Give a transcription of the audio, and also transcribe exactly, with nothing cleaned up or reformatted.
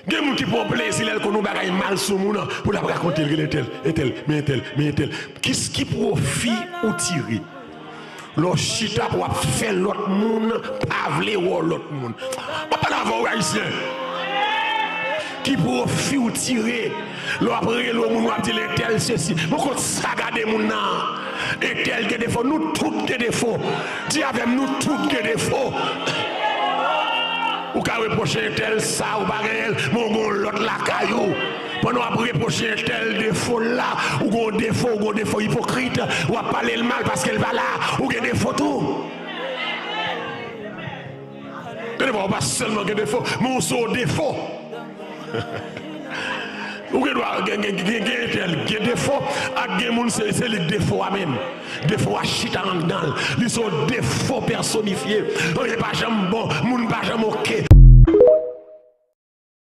Gen moun ki pran plezi lè l konn yon bagay mal sou moun, pou l ap rakonte l, gen entèl, entèl, men entèl, men entèl. Kis ki pwofi ou tire? Lè w chita pou w ap fè lòt moun pa vle wè w lòt moun. M ap pale avè w, Ayisyen. Ki pwofi w tire? Lè w ap rele yon moun, w ap di l entèl sesi. Mwen konn sa gade moun nan. Entèl gen defo. Nou tout gen defo. Di avè m, nou tout gen defo. Ou ka repwoche entèl sa, ou pa genyen l, men w gen yon lòt lakay ou. Pandan w ap repwoche entèl defo l la, ou gen yon defo, ou gen yon defo ipokrit, w ap pale l mal paske l pa la, ou gen defo tou. Gen defo, ou pa sèlman gen defo, men ou se yon defo. Ou gen dwa gen, gen, gen, gen entèl gen defo, ak gen moun se, se li k defo a menm. Defo a chita anndan l. Li se yon defo pèsonifye. Anyen pa janm bon, moun pa janm oke.